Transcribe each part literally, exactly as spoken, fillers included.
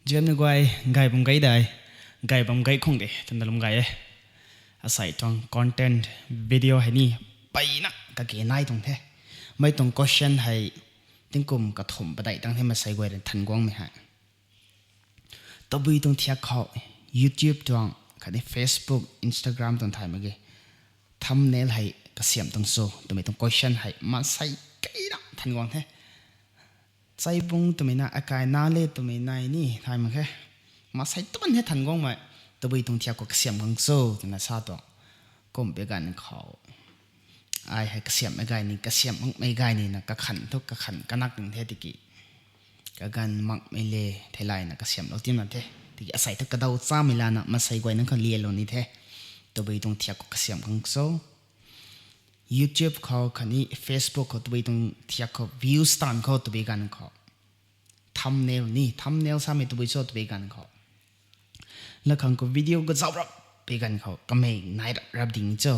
Ziamna guay, gay bam gay dai, gay bam gay khang de twna lum gay e. Asei tuang content video hei ni peyna kage nai tuang the. Mei tuang question hei tingkum kathumh padeih tang the, masei guay rui than guangmei hei. Tabui tuang thiak khou YouTube tuang khatni Facebook, Instagram tuang thay mak ge, thumbnail hei kasiamh tuang cho twmei tuang question hei masei keyna than guang the. Chaibung twmei na, akai na le twmei nai ni thay mak khe. Masei tuan hei than guangmei, tabui tuang thiak khou kasiamh khang cho twna sa tuang. Kum pi ganv khou ai hei kasiamhmei gay ni, kasiamh makmei gay ni na, kakhan thu kakhan kanak ding the tiki, kaganv makmei le theilayna kasiamhlou tina the. Tiki asei thu kadaw chamei lana masei guay nunc khou lialou ni the. Tabui tuang thiak khou kasiamh khang cho. YouTube khou khatni Facebook khou tabui tuang thiak khou views taanv khou tabui ganv khou, thumbnail ni, thumbnail samei tabui cho tabui ganv khou, lakhang khou video kazauh rap pui ganv khou kamei nai rap rap ding cho.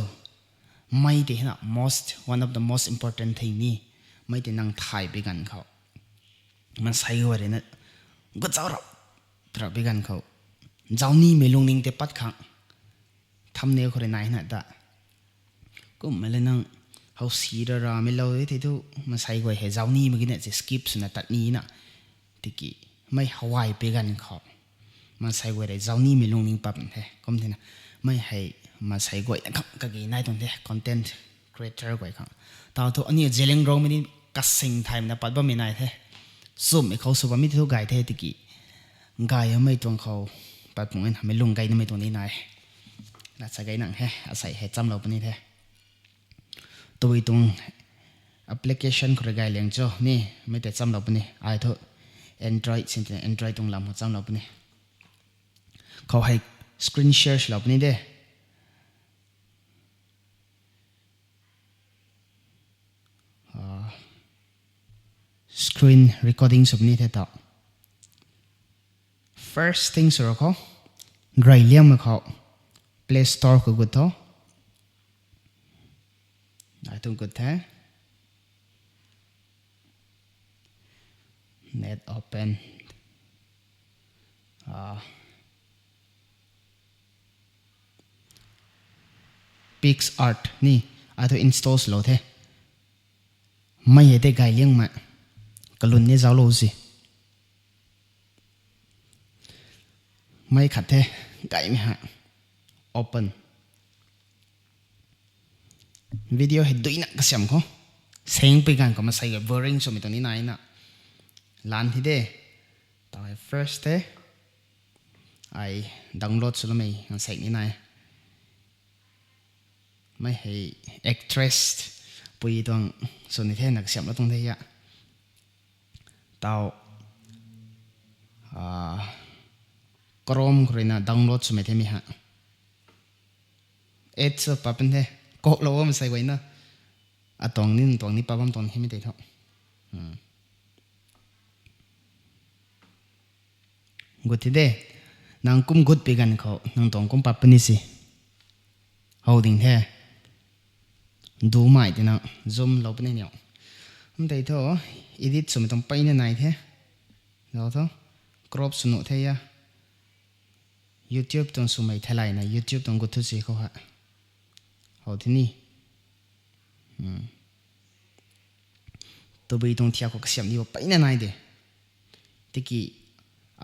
Mei tei hei na most, one of the most important thing ni. Mei tei nang thay pui ganv khou, masei guay rui na kazauh rap rap pui ganv khou, zauc nimei lungning tei pat khang thumbnail khou rui nai na ta. Kummei le nang howsi ra ramei lou e thei thu, masei guay hei zauc ni mak ge na se skip swna tat ni na. Tiki mei hawai pui ganv khou, masei guay rui zauc nimei lungning pat the. Kum thena, mei hei masei guay na khang kage nai tuang the, content creator guay khang. Tau thu aniu Zeliangrongmei ni kasing thaymei na pat bammei nai the. Chumhmei khou sw bammei thu gay the tiki, gay amei tuang khou pat pung e na, mei lung gay namei tuang ni nai. Na cha gay nang he, asei hei chamlou puni the. Tabui tuang application khou rui gay liang cho ni, mei tei chamlou puni. Ai thu Android sin tei, Android tuang lam khou chamlou puni. Khou hei screen share swlou puni de. Screen recording sw puni the tau. First thing sw ro khou, rey liangmei khou Play Store khou gut tho. Ai thu gut the. Net open. PicsArt ni, ai thu install swlou the. Mei hei tei gay liangmei, kalun ni zauclou si. Mei khat the, gaymei hei open. Video hei duina kasiamh khou, seng pui ganv khou masei gay boring swmei tuang ni nai na. Lan thi de. Tau hei first the, ai download swloumei nganvsaekc ni nai. Mei hei actress pui tuang sw ni the, na kasiamhlou tuang the a. Tau Chrome khou rui na download swmei the mi ha. Ads pat pun the, koklou o masei guay na. Atuang ni, atuang ni pat bam tuang hei mei tei thu. Gut thi de. Nang kum gut pui ganv khou nang tuang kum pat puni si. How ding the. Dumei tina zoom lou puni niu. Mei tei thu edit swmei tuang peyna nai the. Zauc thu crop sw nuh the a. YouTube tuang swmei theilayna YouTube tuang gut thu si khou ha. How thi ni. Tabui tuang thiak khou kasiamh ni bo peyna nai de. Tiki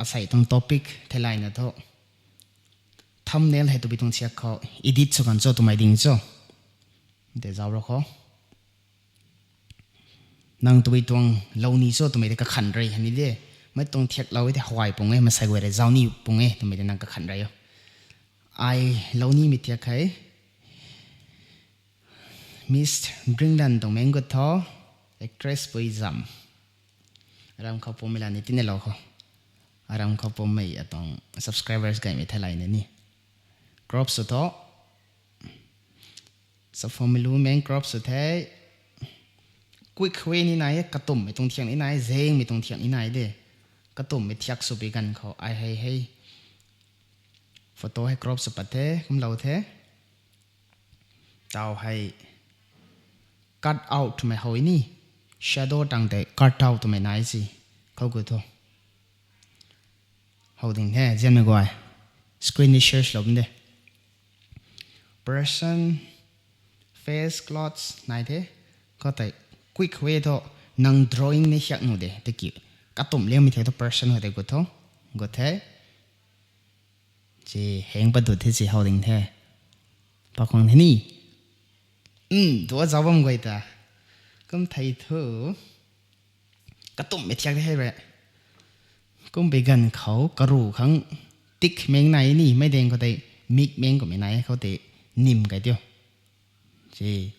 asei tuang topic theilayna thu, thumbnail hei tabui tuang thiak khou edit sw kan cho twmei ding cho. De zauc ro khou, nang tabui tuang lou ni cho twmei tei kakhan rey hei ni de. Mei tuang thiak lou e tei hawai pung e, masei guay rui zauc ni pung e twmei tei nang kakhan rey o. Ai lou nimei thiak hei Miss Greenland tuang meng gut tho, actress pui zam. Aram khou pummei la ni tinelou khou, aram khou pummei atuang subscribers gaymei theilayna ni. Crop sw tho. Sa phone mei lu meng crop sw the. Quick way ni nai e, katumhmei tuang thiak ni nai, zengmei tuang thiak ni nai de. Katumhmei thiak sw pui ganv khou ai hei hei photo hei crop sw pat the, kumlou the. Tau hei cut out twmei how ni, shadow tang tei cut out twmei nai si. Khou gut tho. Hou ding the, zianmei guay. Screen ni share lou bam de. Person, face, clothes, nai the. Khou tei, quick way tho, nang drawing ni hiak nuh de. Tiki, katumh liangmei the tho person khou tei gut tho. Gut the. Ci heng pat dut the ci hou ding the. Pakhwang the ni. Um, tua zau bam guay ta. Kum thei thu. Katumhmei thiak de hei re. Kum bi ganv khou karu khang tik meng nai ni, mei deng khou tei mik meng kummei nai khou tei nim kai tiu. Ci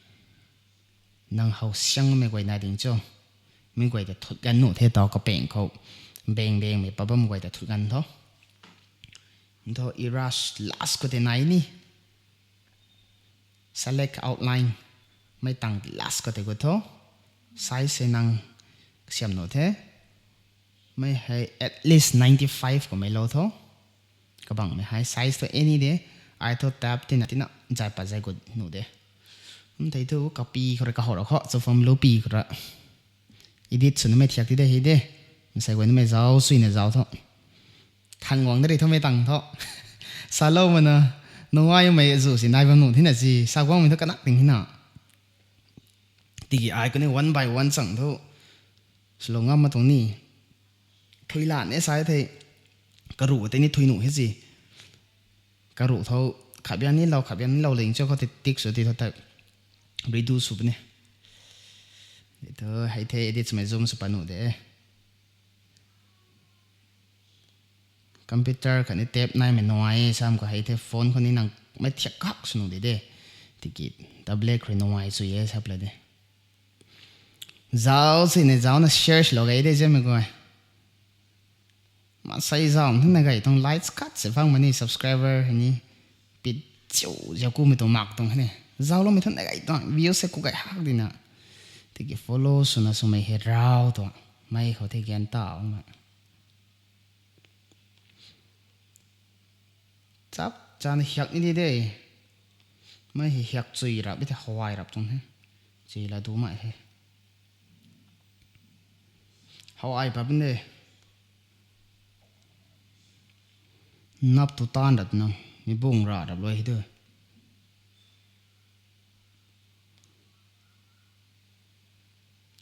nang how siangmei guay nai ding cho. Mi guay ta thut ganv nuh the tau kapeng khou. Beng bengmei pa bam guay ta thut ganv tho. Tho i rush last khou tei nai ni. Select outline. Mei tang last khou tei gut tho. Size hei nang kasiam nuh the. Mei hei at least ninety five kummei lou tho. Kabangmei hei size thu any de. Ai thu tab tina tina zai pat zai gut nuh de. Kum thei thu copy khou rui kahow ra khou, chu form lou pi khou ra. Edit sw namei thiak ti de hei de. Masei guay namei zau suina zau tho. Thang guang de rui tho mei tang tho. Saloumei na, nungaimei zu si nai bam nuh thina ci, sa guangmei thu kanak ting hina. Tiki ai kuni one by one chang thu. Swlou ngam ma tuang ni. Thui lan e sa thei. Karuh tei ni thui nuh he ci. Karuh tho, khabian ni lou, khabian ni lou ling cho khou tei tik sw ti tho tei. Redo sw puni. Tho hei the edit swmei zoom sw pat nuh de. Computer khatni tab naimei nuai sam khou hei the phone khou ni nang mei thiak kak sw nuh de de. Tiki tablet rui nuai sw e sap la de. Zau sini zau na share lou gei de zianmei guay. Masei zau thun na gei tuang likes khat se phang mani subscriber hei ni. Pit chiu ziau kumei tuang mak tuang hei ni. Zauloumei thun na gei tuang views se ku gei hak dina. Tiki follow swna swmei hei rau tuang. Mei khou the gan tau na. Chap chana hiak ni di de. Mei hei hiak chui rap, i the hawai rap tuang he. Chui la dumei he. Hawai pa bun de. Nap tu tan rat na, mi bung ra rap loi he tu.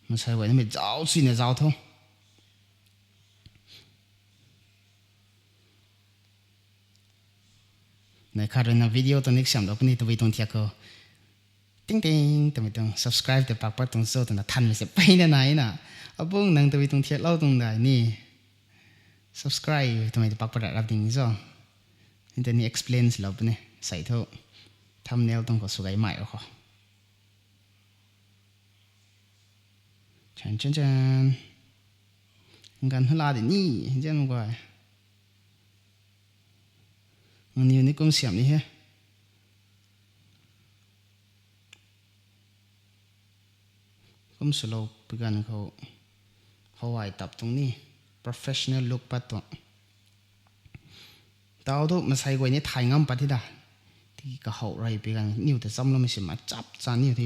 Masei guay namei zau sini zau tho. Nai khat rui na video tuang nik siam lou puni tabui tuang thiak khou. Ting ting twmei tuang subscribe tei pak pat tuang cho twna thanmei se peyna nai na. Abung nang tabui tuang thiak lou tuang dai ni. Subscribe twmei tei pak pat rap rap ding cho. Nta ni explain lou puni. Sei thu thumbnail tuang khou sw gei mai khou. Chan chan chan. Ganv hala di ni, zian guay. Ngniw ni kum siam ni he. Kum swlou pi ganv khou. Hawai tap tuang ni. Professional look pat tuang. Tau thu masei guay ni thay ngam pat thi da. Tiki kahow rei pi ganv niw ta chamloumei sima chap cha niw the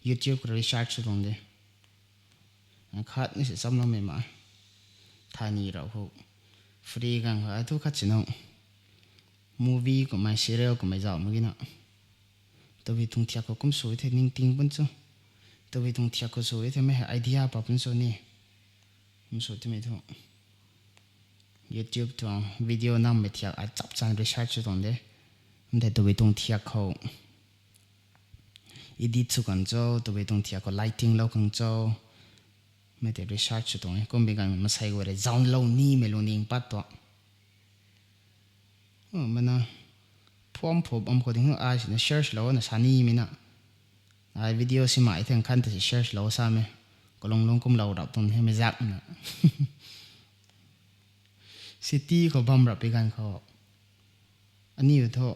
YouTube khou research sw tuang de. Khat ni si chamloumei ma. Thay ni rau khou. Free ganv khou thu khat sini. Movie kummei serial kummei zauh mak gina. Tabui tuang thiak khou kum sw the ningting pun cho. Tabui tuang thiak khou sw the mei idea pa pun cho ni. Kum sw twmei thu. YouTube tuang video nammei thiak a chap chan research sw tuang de. Mtei tabui tuang thiak khou. Edit sw kan cho, tabui tuang thiak khou lighting lou kan cho. Mei tei research sw tuang e. Kum bi ganv masei guay rui zaunlou nimei lungning pat tuang. Mana phuam phu bam khou ding ai sina search lou na sa nimei na. Ai video simei theng khan ta si search lou samei. Kalung lung kumlou rap tuang hei mei zakna. City khou bam rap pi ganv khou. Aniu thu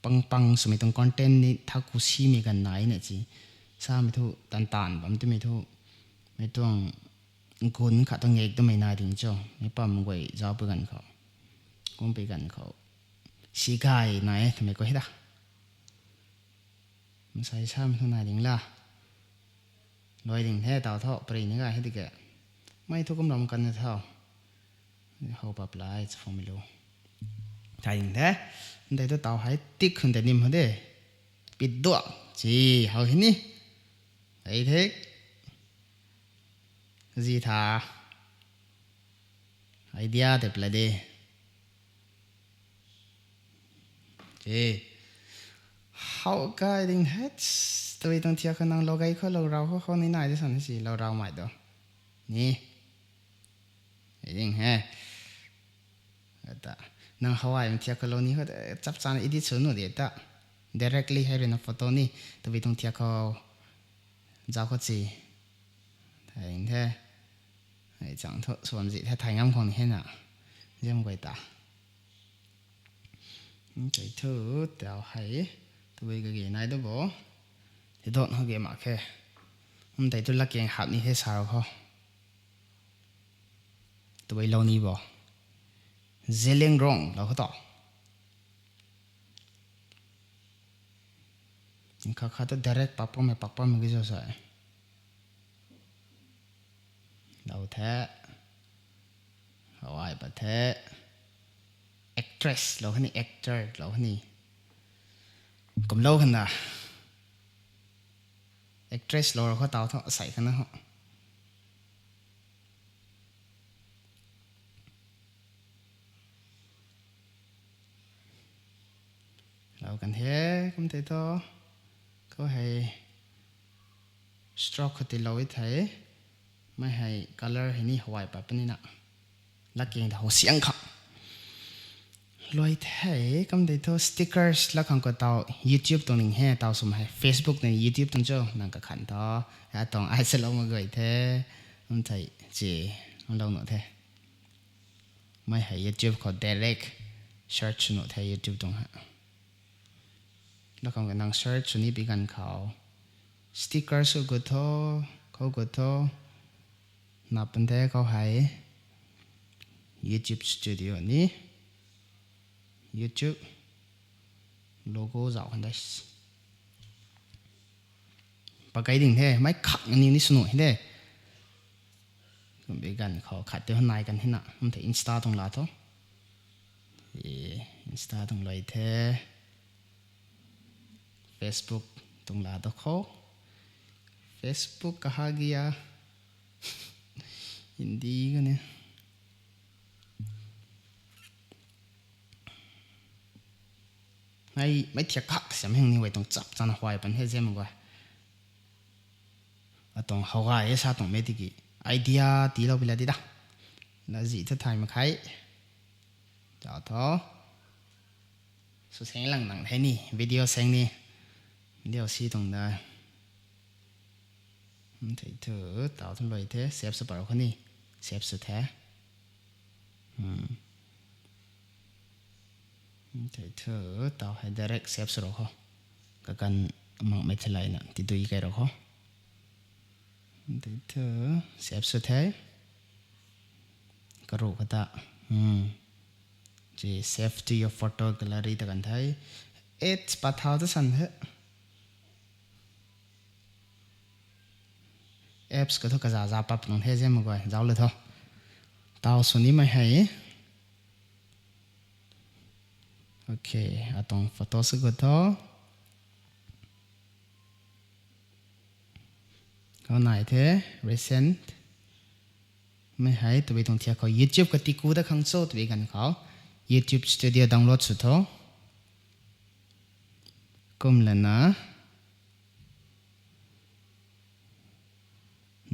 pang pang swmei tuang content ni thaku simei ganv nai na ci. Samei thu tan tan bam twmei thu. Mei tuang gun khat tuang ngek twmei nai ding cho. Mei pam guay zauc pi ganv khou. Kum pi ganv khou. Si gay nai twmei khou hei da. Masei samei thu nai ding la. Luai ding the tau tho, pari ni gay hei di ke. Mei thu kum lam kan na tho. How pap lai cha phungmei lu. Thay ding the. Ndei tu taw hei tik khun tei nim ho de. Pit duak. Chi, how hei ni. Ei the. Zi tha. Idea tei pla de. Chi. How kai ding he. Tabui tuang thiak khou nang lou gei khou lou rau khou khou ni nai de san si lou rau mai do. Ni. Ei ding he. Ata, nang how ai thiak khou lou ni khou, chap chan edit sw nu de ta. Directly hei rui na photo ni, tabui tuang thiak khou, zau khou chi. Thay the. Hei chang thu, suan zi the thay ngam khou ni he na. Ziam guay ta. Tei thu, tau hei, tabui kage nai do bo. Ti dot ho ge mak khe. Um tei thu lakiang hap ni he sa rau khou. Tabui lou ni bo. Zeliangrong lou khou to. Kha kha tu direct pakpam e, pakpam e ki zo sa e. Lou the. How ai pat the. Actress lou kha ni, actor lou kha ni. Kum lou kha na. Actress lou rau khou tau thu asei kha na ho. Lou kan the, kum tei thu. Khou hei stroke khou ti lou e thei. Mei hei color hei ni how ai pat puni na. Lakiang ta how siang kha. Luai the, kum tei thu stickers la khang khou tau YouTube tuang ning he, tau sum hei Facebook tuang YouTube tuang cho, nang kakhan tho. Ya tuang ai se lou mak guay the. Um thei, chi, um lou nu the. Mei hei YouTube khou direct search sw nu the YouTube tuang he. La khang khou nang search sw ni pi ganv khou. Stickers sw gut tho, khou gut tho. Na pan the khou hei. YouTube Studio ni. YouTube logo zauh khan de. Pakai ding the, mei khak ni ni sw nu he de. Kum bi ganv khou khat tei nai kan he na. Um thei Insta tuang la tho. E, Insta tuang luai the. Facebook tuang la tho khou. Facebook kaha gaya. Hindi kani. Hei, mei thiak khak siam heng ni guay tuang chap chana huay pan he ziam guay. Atuang how gay e sa tuang mei tiki idea tiilou pi la di da. Lazi thu thay mak khe. Zauh tho. Sw seng lang nang the ni, video seng ni. Video si tuang da. Thei thu, tau thu luai the, save sw parou kho ni. Save sw the. Thei thu, tau hei direct save sw rou kho. Kakan makmei theilayna tidui kai rou kho. Thei thu, save sw the. Karuh kata. Chi save to your photo gallery ta kan the. Apps pat thau ta san the. Apps ka thu kaza za pap nung the ziam mak guay, zauc le tho. Tau sw nimei hei. Okay, atuang photo sw gut tho. Khou nai the, recent. Mei hei, tabui tuang thiak khou YouTube ka tiku da khang cho, tabui ganv khou YouTube Studio download sw tho. Kum lana.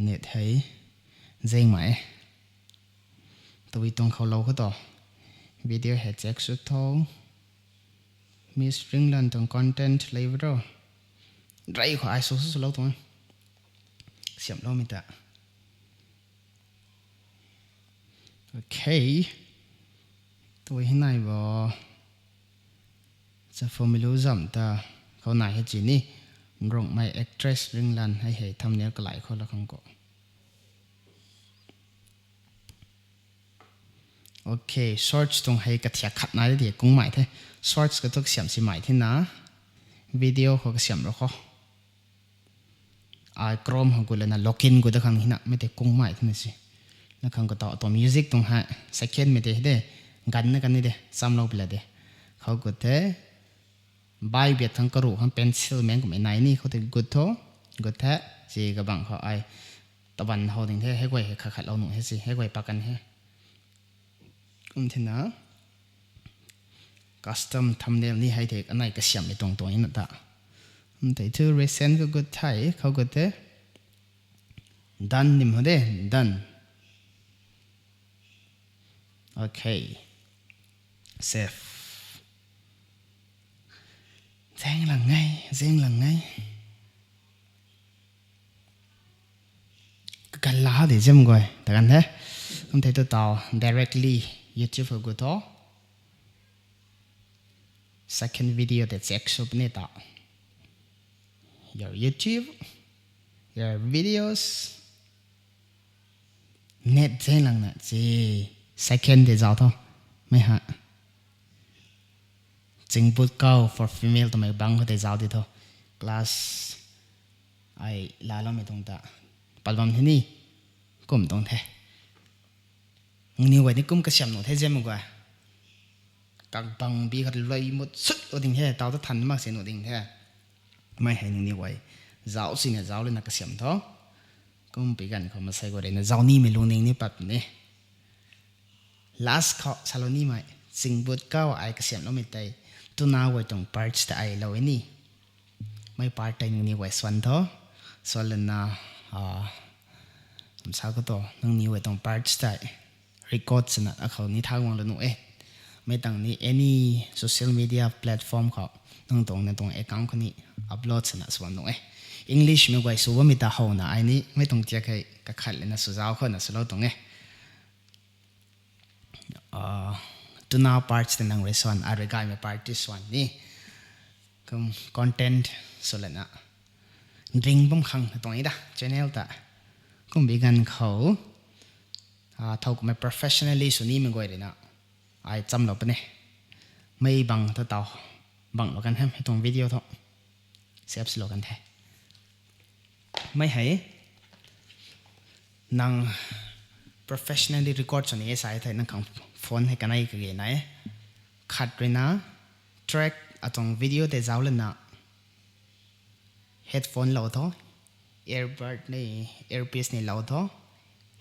Net hei. Zengmei. Tabui tuang khou lou kho to. Video hei check sw tho. Miss Ringlan tuang content lei bro. Rey khou ai sw sw lou tuang. Siamloumei ta. Okay. Tabui hei nai bo. Chaphu meilu zam ta. Khou nai hei chi ni. Nrungmei actress Ringlan hei hei thumbnail kalai khou la khang khou. Okay, shorts tuang hei kathiak khat nai de kungmei the. Shorts ka thu kasiam simei the na. Video khou kasiam rou kho. Ai Chrome khou gut lana login gut da khang hina mei tei kungmei the na si. Na khang khou tau atuang music tuang hei second mei tei de. Ganv na kan ni de, chamlou pi la de. Khou gut the. Bai biat thang karuh khang pencil meng kummei nai ni khou tei gut tho. Gut the. Si kabang khou ai taban how ding the. Hei guay hei khat khat lou nuh he si. Hei guay pakan he. Kum thina custom thumbnail ni hei the, anei kasiamhmei tuang tuang na ta. Kum tei thu recent khou gut the, khou gut the. Done nim ho de, done. Okay. Save. Zeng lang ngai, zeng lang ngai. Kakan la de zem guay, ta kan the. Kum tei tu tau directly YouTube khou gut tho. Second video tei check sw puni ta. Your YouTube, your videos. Net zeng lang na si, second tei zauc tho. Mei ha. Chingput kau for female twmei bang khou tei zauc di tho. Class ai laaloumei tuang ta. Pat bam the ni. Kum tuang the. Nangniw guay ni kum kasiam nuh the zem guay. Kakbang bi khat lui mut sut u ding he, tau ta than mak si nuh ding the. Mei hei nangniw guay zauc sina zauc lana kasiam tho. Kumpui ganv khou masei guay rui na zauc nimei lungning ni pat ni. Last khou salou nimei, chingput kau ai kasiamhloumei tei, tuna guay tuang parts ta ai lou e ni. Mei part tei nangniw guay swan tho. Swan lana, kum sa khou tu nangniw guay tuang parts tei record swna akhou ni thau guang lou nuh e. Mei tang ni any social media platform khou nang tuang, nang tuang account khou ni upload swna swan nuh e. English mei guay sw bammei ta howna ai ni mei tuang tiak hei kakhat lana sw zauc khouna swlou tuang e. Tuna parts tei nang rui swan, ai rui gaymei part tei swan ni. Kum content sw lana ring bam khang na tuang e da channel ta. Kumpui ganv khou thow kummei professionally sw nimei guay rui na ai chamlou puni. Mei bang ta tau, bang lou kan hem hei tuang video thu save swlou kan the. Mei hei nang professionally record sw ni e sa thei nang khang phone hei kanei kage nai. Khat rui na track atuang video tei zauc lana headphone lou tho, earbud ni, earpiece ni lou tho,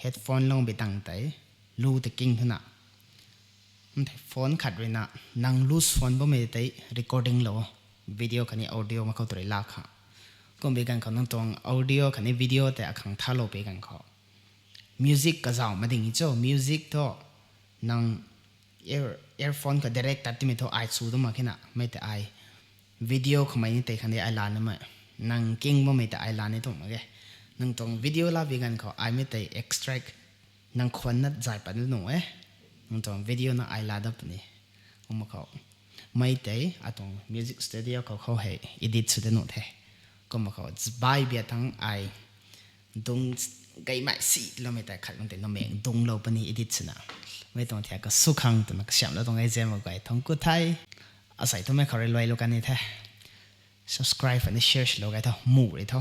headphone lou bi tang tei lu tei king thuna. Phone khat rui na nang lu swan bammei tei recording lou, video khatni audio mak khou tu rui lak kha. Kumpui ganv khou nang tuang audio khatni video tei akhang thalou pui ganv khou music kazauh ma ding cho, music thu nang earphone khou direct tat timei thu ai chu tu mak khe na, mei tei ai video khoumei ni tei khang di ai la nimei, nang king bammei tei ai la ni tuang mak ge. Nang tuang video la pui ganv khou ai mei tei extract nang khwan na zay pat nuh e. Nang tuang video na ai la dat puni. Kumna khou mei tei atuang music studio khou khou hei edit sw de nuh the. Kumna khou bai bia thang ai dung gaymei si loumei tei khat nang tei numei dunglou puni edit swna. Mei tuang thiak ka sw khang twna kasiamhlou tuang e zem guay, thangc ku the. Asei thumei khou rui luailou kan ni the. Subscribe ani share swlou gay tho, mu rui tho.